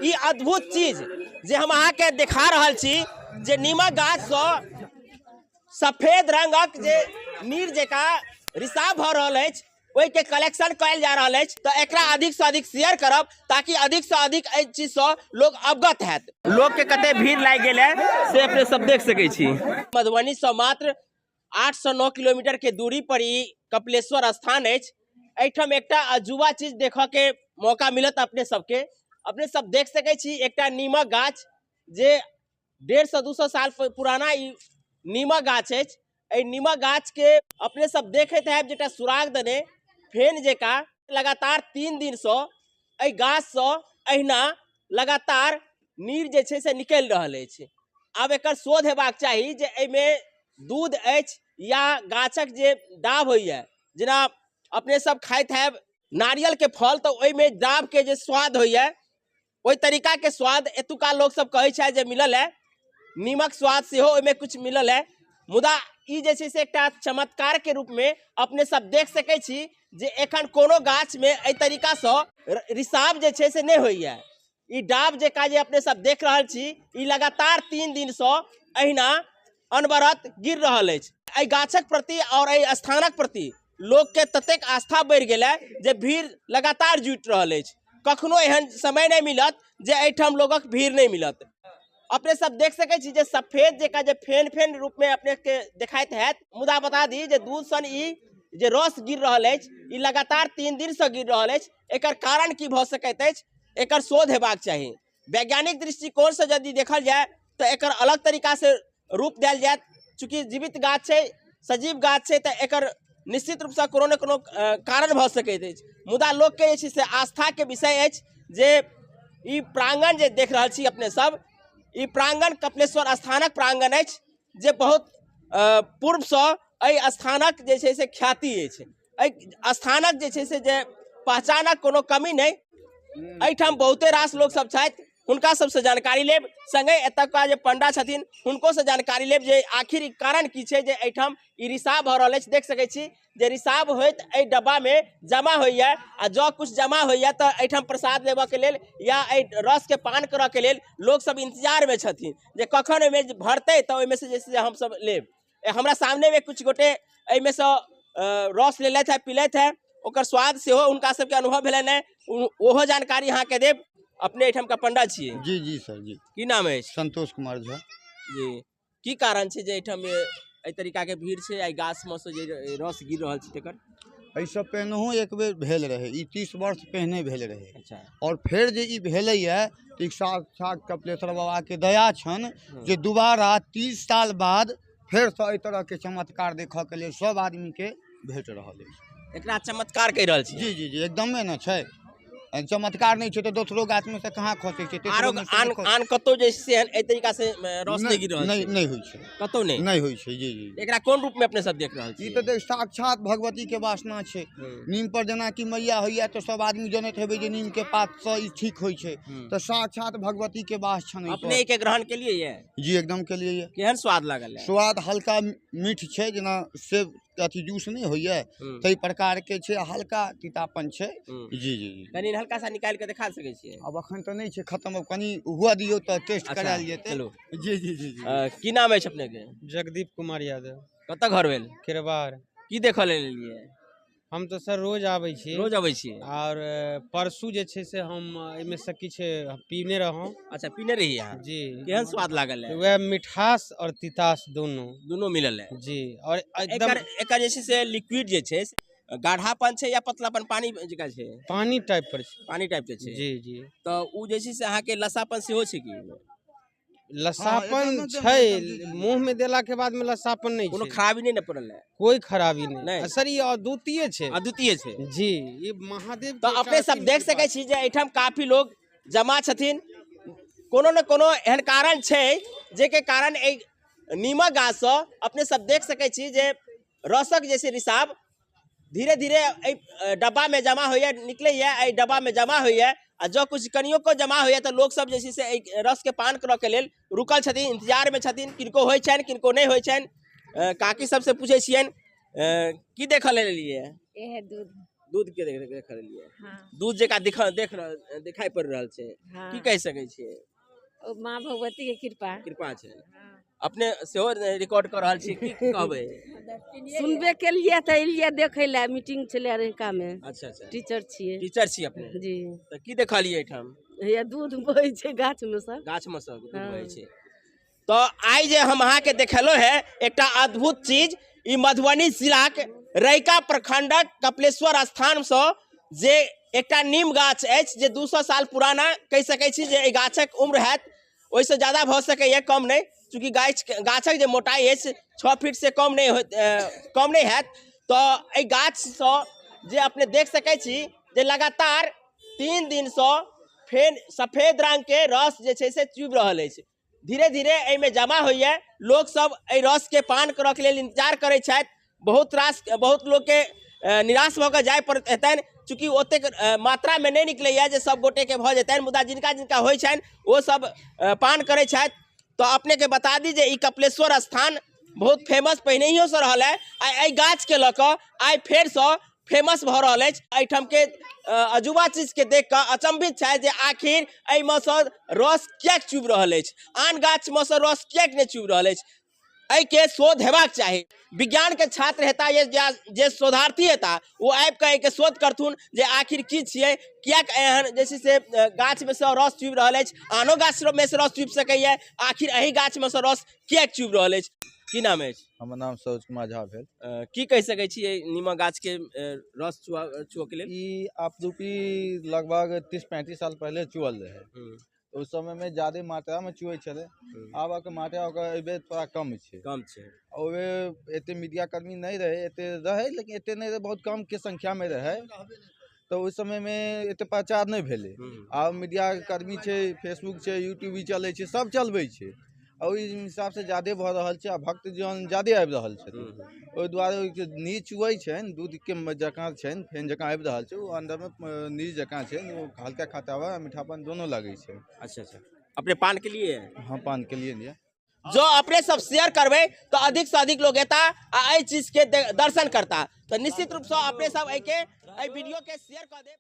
ई अद्भुत चीज जे हम अहाँके देखा रहल छी जे नीमक गाछसँ सफेद रंगक जे नीर जकाँ रिसाव भऽ रहल अछि, ओहिके कलेक्शन कयल जा रहल अछि। तऽ एकरा अधिकसँ अधिक शेयर करब ताकि अधिकसँ अधिक एहि चीजसँ लोक अवगत हैत। लोकके कते भीड़ लागि गेल है से अपने सब देख सकै छी। मधुबनीसँ मात्र 8 से 9 किलोमीटर के दूरी पर ई कपिलेश्वर स्थान अछि। एहिठाम एकटा अजूबा चीज देखऽ के मौका मिलत अपने सबके। अपने सब देख सकै छी एकटा नीमक गाछ जे 150 200 साल पुराना ई नीमक गाछ अछि। एहि नीमक गाछ के अपने सब देखैत हैब जे एकटा सुराग देने फेन जकाँ लगातार 3 दिनसँ एहि गाछसँ अहिना लगातार नीर जे छै से निकलि रहल अछि। आब एकर शोध हेबाक चाही जे एहिमे दूध अछि या गाछक जे डाभ होइए, जेना अपने सब खाइत हैब नारियलके फल, तऽ ओहिमे डाभके जे स्वाद होइए ओहि तरीकाके स्वाद एतुका लोकसब कहै छथि जे मिलल है। नीमक स्वाद सेहो ओहिमे किछु मिलल है। मुदा ई जे छै से एकटा चमत्कारके रूपमे अपने सब देख सकै छी जे एखन कोनो गाछमे एहि तरीकासँ रिसाव जे छै से नहि होइए। ई डाब जकाँ जे अपने सब देख रहल छी ई लगातार 3 दिनसँ अहिना अनवरत गिर रहल अछि। एहि गाछक प्रति आओर एहि स्थानक प्रति लोकके ततेक आस्था बढ़ि गेल है जे भीड़ लगातार जुटि रहल अछि। कखनो एहन समय नहि मिलत जे एहिठाम लोकक भीड़ नहि मिलत। अपने सब देख सकै छी जे सफेद जकाँ जे फेन फेन रूपमे अपनेके देखाइत हैत, मुदा बता दी जे दूध सन ई जे रस गिर रहल अछि ई लगातार 3 दिनसँ गिर रहल अछि। एकर कारण की भऽ सकैत अछि, एकर शोध हेबाक चाही। वैज्ञानिक दृष्टिकोणसँ यदि देखल जाय तऽ एकर अलग तरीकासँ रूप देल जायत। चूँकि जीवित गाछ छै, सजीव गाछ छै, तऽ एकर निश्चित रूपसँ कोनो ने कोनो कारण भऽ सकैत अछि। मुदा लोकके जे छै से आस्थाके विषय अछि जे ई प्राङ्गण जे देख रहल छी अपने सब, ई प्राङ्गण कपिलेश्वर स्थानक प्राङ्गण अछि जे बहुत पूर्वसँ एहि स्थानक जे छै से ख्याति अछि। एहि स्थानक जे छै से जे पहचानक कोनो कमी नहि। एहिठाम बहुते रास लोक सब छथि, हुनका सबसँ जानकारी लेब। संगे एतुका जे पंडा छथिन हुनको से जानकारी लेब जे आखिर ई कारण की छै जे एहिठाम ई रिसाव भऽ रहल अछि। देख सकै छी जे रिसाव होइत एहि डब्बामे जमा होइए आ जँ किछु जमा होइए तऽ एहिठाम प्रसाद लेबऽके लेल या एहि रसके पान करऽके लेल लोकसब इन्तजारमे छथिन जे कखन ओहिमे भरतै तऽ ओहिमे से जे छै से हमसब लेब। हमरा सामनेमे किछु गोटे एहिमे सँ रस लेलथि है, पीलथि है, ओकर स्वाद सेहो हुनका सबके अनुभव भेलनि है, ओहो जानकारी अहाँके देब। अपने एहिठामका पंडा छियै? जी जी सर जी। की नाम अछि? संतोष कुमार झा। जी, की कारण छै जे एहिठाम एहि तरीकाके भीड़ छै, एहि गाछमे सँ जे रस गिर रहल छै तकर? एहिसँ पहिनहो एक बेर भेल रहै, ई 30 वर्ष पहिने भेल रहै। अच्छा। आओर फेर जे ई भेलैए तऽ साक्षात कपिलेश्वर बाबाके दया छनि जे दोबारा 30 साल बाद फेरसँ एहि तरहके चमत्कार देखऽके लेल सब आदमीके भेट रहल अछि। एकरा चमत्कार कहि रहल छी? जी जी जी, एकदमे ने छै। चमत्कार नहि छै तऽ दोसरो गाछमे से कहाँ खसै छै? आरो आन कतौ जे छै एहि तरीका से रस नहि गिर रहल छै? नहि होइ छै, कतौ नहि नहि होइ छै। जी जी। एकरा कोन रूप में अपने सब देख रहल छी? ई तऽ साक्षात भगवती के वासना छै। नीम पर जेनाकि मैया होइया तऽ सब आदमी जनैत हेबै जे नीम के पात सँ ई ठीक होइ छै, तऽ साक्षात भगवती के वास छनि। अपने के ग्रहण के लिए ये? जी एकदम के लिए ये। केहन स्वाद लागल? स्वाद हल्का मीठ छै, जेना सेब अथी जूस नहि होइया ताहि प्रकार के छै, हल्का तीतापन छै। जी जी जी। कनि हल्का सा निकालि के देखा सकै छियै? आब अखन तऽ नहि छै खत्म, अब कनि हुआ दियौ तऽ टेस्ट करायल जेतै। जी जी जी जी। की नाम अछि अपने के? जगदीप कुमार यादव। कतऽ घर भेल? केरवार। की देखऽ लेल एलियै? हम तऽ सर रोज आबै छी। रोज अबै छी? आओर परसू जे छै से हम एहिमे से किछु पीने रहौं। अच्छा, पीने रहियै अहाँ? जी। केहन स्वाद लागल है? वएह मिठास और तितास दोनों। दोनों मिलल है? जी। और एकदम एकर जे छै से लिक्विड जे छै गाढ़ापन छै या पतलापन, पानी जकाँ छै? पानी टाइप पर छै। पानी टाइप के छै। जी जी। तऽ ओ जे छै से अहाँके लसापन सेहो छै की? लसापन छै, मुंह में देला के बाद में लसापन नहीं कोनो खराबी नहीं ने पड़ल है? कोई खराबी नहीं सर, ये अद्वितीय छै। अद्वितीय छै जी, ये महादेव। तो अपने सब देख सकै छी जे एहिठाम काफी लोग जमा छथिन। कोनो ने कोनो एहन कारण छै जेके कारण एहि नीमक गाछसँ अपने सब देख सकै छी जे रसक जे छै रिसाव धीरे धीरे एहि डब्बामे जमा होइए, निकलैए, एहि डब्बामे जमा होइए आ जँ किछु कनियो को जमा होइए तऽ लोकसब जे छै से एहि रसके पान करऽके लेल रुकल छथिन, इन्तजारमे छथिन। किनको होइ छनि, किनको नहि होइ छनि। काकी सबसँ पूछै छियनि, की देखऽ लेल एलियै? इहे दूध। दूध के देख देख लिए। हाँ। दूध जकाँ दिख देख रहल दिखाई पड़ि रहल छै। हाँ। की कहि सकै छियै? ओ माँ भगवती के कृपा। कृपा छै। अपने सेहो रिकॉर्ड कऽ रहल छी, की कहबै? सुनबे केलिए तऽ एलियै देखै लए, मीटिंग छलै रहिका मे। अच्छा अच्छा। टीचर छियै। टीचर छी अपने? जी। तऽ की देखलियै एहिठाम? हैया दूध बहै छै गाछ मे सब। गाछ मे सब दूध हाँ। बहै छै। तऽ आइ जे हम अहाँके देखेलहुँ है एकटा अद्भुत चीज, ई मधुबनी जिलाक रैका प्रखंडक कपिलेश्वर स्थानसँ जे एकटा नीम गाछ अछि जे 200 साल पुराना कहि सकै छी जे एहि गाछक उम्र हैत, ओहिसँ ज्यादा भऽ सकैए, कम नहि, चूँकि गाछक जे मोटाइ अछि 6 फीट से कम नहि होइत, कम नहि हैत। तऽ एहि गाछसँ जे अपने देख सकै छी जे लगातार 3 दिनसँ फेर सफेद रङ्गके रस जे छै से चुबि रहल अछि, धीरे धीरे एहिमे जमा होइए। लोकसब एहि रसके पान करऽके लेल इंतजार करै छथि। बहुत रास बहुत लोकके निराश भऽ कऽ जाय पड़ैत हेतनि, चूँकि ओतेक मात्रामे नहि निकलैए जे सब गोटेके भऽ जेतनि, मुदा जिनका जिनका होइ छनि ओ सब पान करै छथि। तऽ अपनेके बता दी जे ई कपिलेश्वर स्थान बहुत फेमस पहिनहियोसँ रहल है, आ एहि गाछके लऽ कऽ आइ फेरसँ फेमस भऽ रहल अछि। एहिठामके अजूबा चीजके देख कऽ अचंभित छथि जे आखिर एहिमे सँ रस किएक चुबि रहल अछि, आन गाछमे सँ रस किएक नहि चुबि रहल अछि। एहिके शोध हेबाक चाही। विज्ञानके छात्र हेता या जे शोधार्थी हेता ओ आबि कऽ एहिके शोध करथुन जे आखिर की छियै, किएक एहन जे छै से गाछमे सँ रस चुबि रहल अछि, आनो गाछमे सँ रस चुबि सकैए, आखिर एहि गाछमे सँ रस किएक चुबि रहल अछि। की नाम अछि? हमर नाम सरोज कुमार झा भेल। की कहि सकै छी एहि नीमक गाछके रस चुअके लेल? ई आपरूपी लगभग 30-35 साल पहिले चुअल रहै। ओहि समयमे ज्यादे मात्रामे चुअै छलै, आब के मात्रा ओकर एहिबेर थोड़ा कम छै। कम छै। ओहि एते मीडिया कर्मी नहि रहै, एते रहै लेकिन एते नहि रहै, बहुत कम के संख्यामे रहै, तऽ ओहि समयमे एते प्रचार नहि भेलै। आब मीडिया कर्मी छै, फेसबुक छै, यूट्यूब भी चलै छै, सब चलबै छै, आ ओहि हिसाबसँ ज्यादे भऽ रहल छै आ भक्तजन ज्यादे आबि रहल छथिन। ओहि दुआरे ओहिके नीर चुअै छनि, दूधके जकाँ छनि, फेन जकाँ आबि रहल छै, ओ अन्दरमे नीर जकाँ छै, ओ हल्का खटावा आ मीठापन दोनो लगै छै। अच्छा अच्छा। अपने पान के लिए? हाँ, पान के लिए लिया। जो अपने सब शेयर करबै तऽ अधिक से अधिक लोग एता आ एहि चीजके दर्शन करता। तऽ निश्चित रूपसँ अपने सब एहिके एहि वीडियो के शेयर कऽ देब।